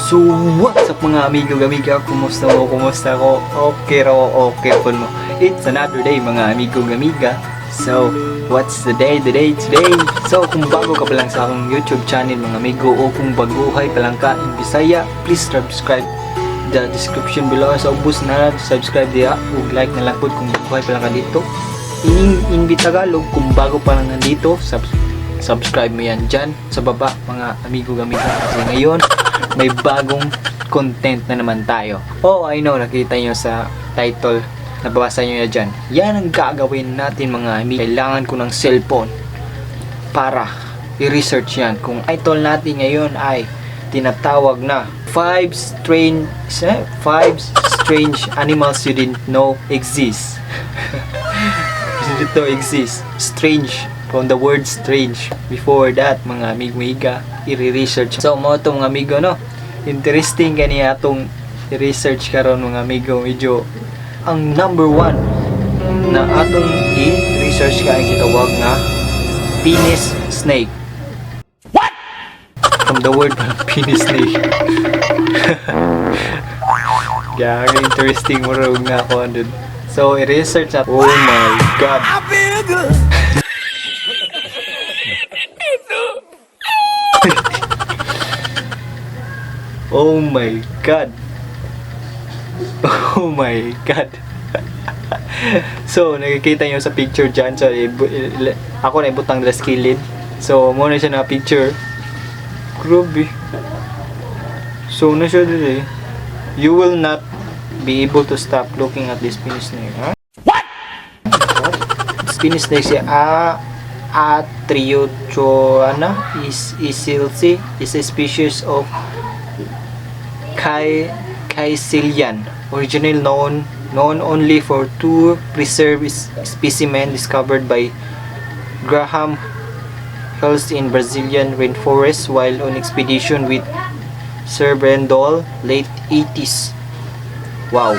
So, what's up, mga amigo, amiga? Kumusta mo? Kumusta ko? Okay raw, okay po mo. It's another day, mga amigo, amiga. So, what's the day today today? So, kung bago ka pa lang sa akong YouTube channel, mga amigo, o kung baguhay pa lang ka in Bisaya, please subscribe the description below sa ubos na subscribe diha ug like na lang pud kung baguhay pa lang ka dito. In Tagalog, kung bago pa lang nandito, subscribe mo yan dyan sa baba, mga amigo, amiga, kasi ngayon may bagong content na naman tayo. Oh, I know, nakita nyo sa title, nababasa nyo yan dyan. Yan ang gagawin natin, mga amigo. Kailangan ko ng cellphone para i-research yan. Kung title natin ngayon ay tinatawag na five strange animals you didn't know exist. You didn't know exist. Strange. From the word "strange." Before that, mga amigo-amiga, i-research. So, mao to, mga amigo, no? Interesting kani atong i-research karon, mga amigo. Medyo, ang number one na atong i-research ka ay gitawag na penis snake. What? From the word penis snake. Yeah, interesting mo raw nga ako dun. So, i-research na. Oh my God. I feel good. Oh my God. Oh my God. So, nakikita nyo sa picture dyan. So, ako na ibutang dira sa kilid. So, mao na siya na picture. Grabe. So, na siya dili. You will not be able to stop looking at this penis snake. Huh? What? This penis snake siya. A Atriochoana is isilsi is a species of Caecilian, originally known only for two preserved specimen discovered by Graham Hills in Brazilian rainforest while on expedition with Sir Brendol, late 80s. Wow.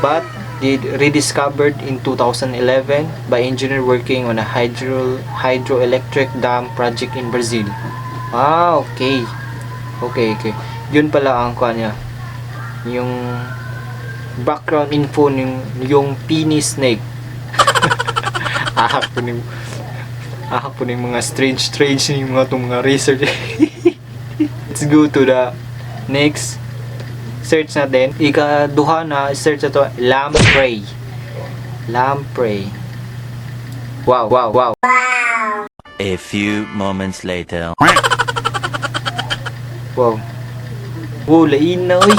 But did rediscovered in 2011 by engineer working on a hydroelectric dam project in Brazil. Ah, okay. Okay. Yun pala ang kuha niya. Yung background info ng yung penis snake. Ahak po ng mga strange strange yung mga itong mga research. Let's go to the next search natin. Ikaduha na search na to, lamprey. Lamprey. Wow. A few moments later. Wow. Wow, lain na, uy.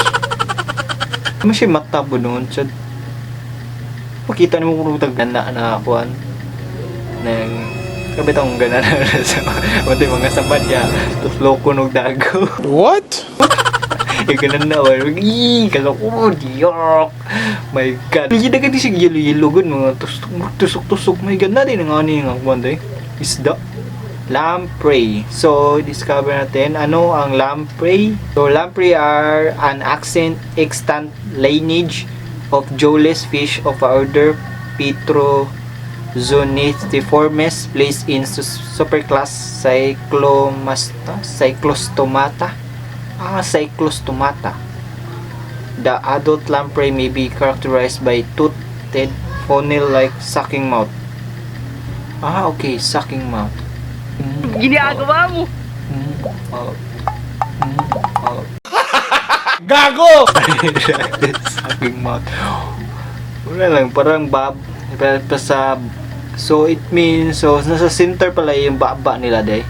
Ano siya mata po noon? Siya, makita nimo kung gana na kuan. Nang kabit akong gana na sa mga mga sabad ya. Tusloko nog dago. What? Yung ganun na, well, eee, kaloko, yuck. My God. Hindi na kasi siya yelo-yelo gun, mga tusok, tusok-tusok. My God, na din ang ano yung kuan day. Isda. Lamprey. So, discover natin ano ang lamprey. So, lamprey are an extant lineage of jawless fish of order Petrozoniformes placed in superclass Cyclomasta, Cyclostomata. Ah, Cyclostomata. The adult lamprey may be characterized by toothed funnel-like sucking mouth. Ah, okay, sucking mouth. Ginagawa mo. Oh. Oh. Gago! Sucking mouth. Wala lang, parang bab, pa sa, so it means, so nasa center pala yung baba nila day.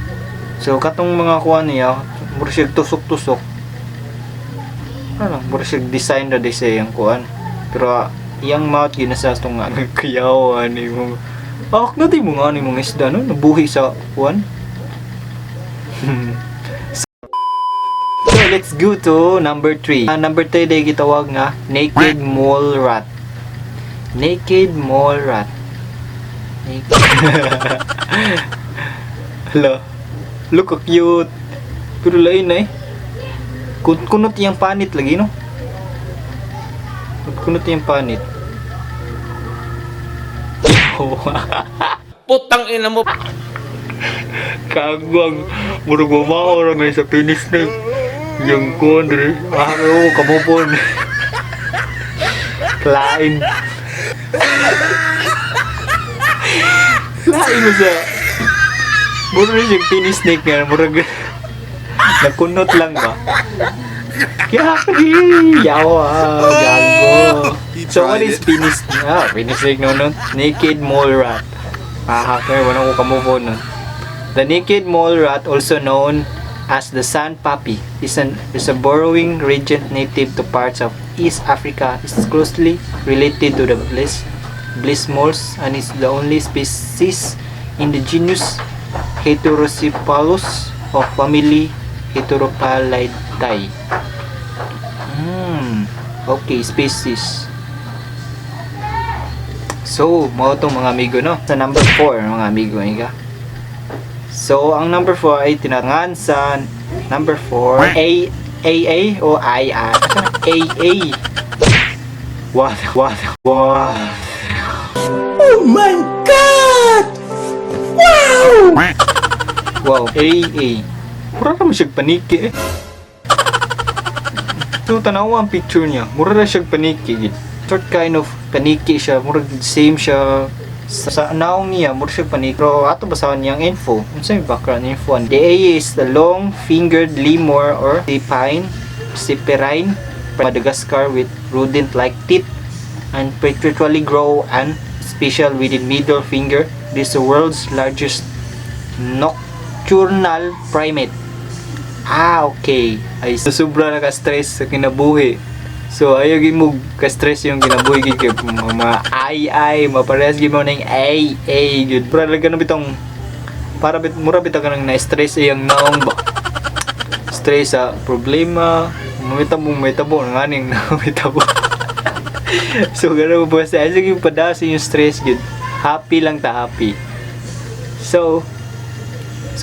So katong mga kuha niya, mura siya tusok-tusok. Ano lang, mura siya design na day sa iyang kuan. Pero iyang mouth ginasa itong ano, kuyaw, ano yung Ah, na di mo nga ni mga isda no, nabuhi sa kuan. So let's go to number 3. Number 3 day gitawag nga naked mole rat. Naked mole rat. Naked. Hala. Look how cute. Pero lain na eh. Kunot yung panit lagi, no? Kunot yung panit. Putang ina mo. Kagwang. Murag mamao ra sa penis snake. Yung kondre. Ah, oo, kamupon. Klain. Lain mo siya. Mura siyang penis snake nga. Murag nakunot lang ba? Kaya yawa, gago. He So what tried is it. penis? Ah, penis snake, no? Naked mole rat. Ah, okay, wala ko kamove on nun. The naked mole rat, also known as the sand puppy, is a burrowing rodent native to parts of East Africa. Is closely related to the bliss moles and is the only species in the genus Heterocephalus of family Heterophalidae. Okay, species. So, mao tong mga amigo, no? Sa number 4, mga amigo, amiga. So, ang number 4 ay tinangan sa number 4, A, A, A o I, I? A, A. What, what, what? Oh my God! Wow! Wow, A, A. Mura naman siyang paniki eh. So, tanawa ang picture niya. Mura na siyang paniki. Gid. Sort kind of paniki siya. Mura same siya sa naong niya. Mura siya paniki. Pero ato basahon niyang info. Unsa yung background info? The A is the long-fingered lemur or siperine, Madagascar with rodent-like teeth and perpetually grow and special within middle finger. This is the world's largest nocturnal primate. Ah, okay. Ay, so, sobra naka-stress sa kinabuhi. So, ayaw gyud mo ka-stress yung kinabuhi gid kay mga ay ay, maparehas gyud mo ning ay ay gyud. Mura lang ganun bitong para bit mura bitaw ka nang na-stress iyang naong ba. Stress sa problema, mamita mo may tabo nganing na may tabo. So ganun po basta ay sige padas yung stress gyud. Happy lang ta, happy. So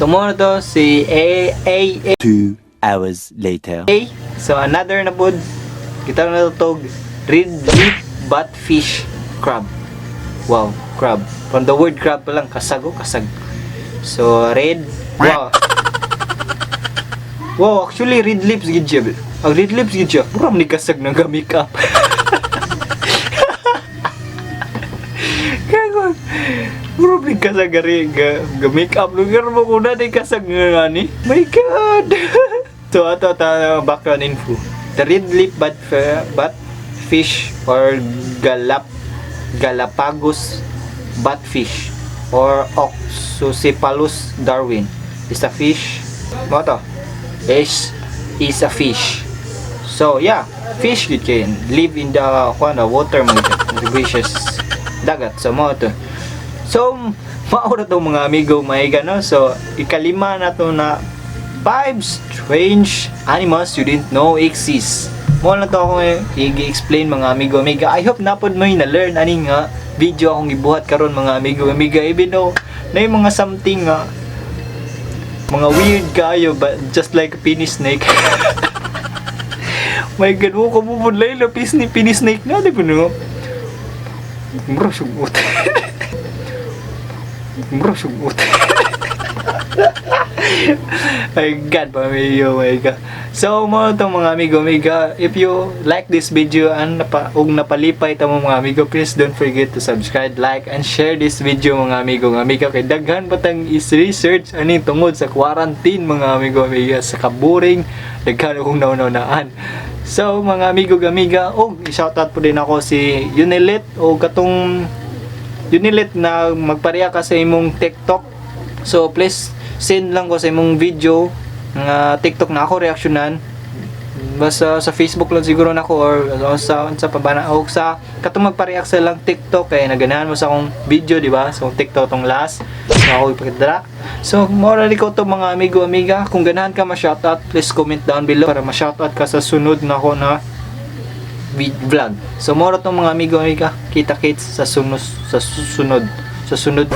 mo na to si A A A. 2 hours later. A. So another na pod kita na to red lip batfish crab. Wow, crab. From the word crab pa lang kasag, oh, kasag. So red, wow. Wow, actually red lips gid siya. Ang red lips gid siya. Mura man ni kasag nang ga-makeup. Gago. Mura man ni kasag gari ga makeup lugar mo ko na di kasag nga ni. My God. So ato ta background info. The red lip bat fish or Galapagos batfish or Oxycephalus darwin is a fish. Mo to is a fish. So yeah, fish gid kay live in the kuan water mo gid siya dagat. So mo to. So mao na to, mga amigo maiga, no. So ikalima na to na five strange animals you didn't know exist. Mo na to ako i-explain, mga amigo amiga. I hope napod mo na learn ani nga video akong gibuhat karon, mga amigo amiga, even though na yung mga something nga mga weird kayo but just like a penis snake. My God, mo kumupudlay na penis snake na, di ba no? Mura sugot. Mura sugot. My God, pamilyo, my God. So, mo itong mga amigo, amiga, if you like this video and ug napalipay ta mo, mga amigo, please don't forget to subscribe, like, and share this video, mga amigo, mga amiga. Kay daghan pa tang is-research ani tungod sa quarantine, mga amigo, amiga, sa kaboring, daghan akong naunawaan. So, mga amigo, amiga, og i-shoutout po din ako si Unilit o katong Unilit na magpareha ka sa imong TikTok. So please send lang ko sa imong video nga TikTok na ako reaksyonan. Basta sa Facebook lang siguro nako or sa pabana o sa katong magpa-react sa lang TikTok kay naganahan mo sa akong video, di ba? So TikTok tong last. So ako ipakita. So morally ko to, mga amigo amiga, kung ganahan ka ma-shoutout, please comment down below para ma-shoutout ka sa sunod na ako na vlog. So moro tong mga amigo amiga, kita kits sa sunod sa susunod sa sunod.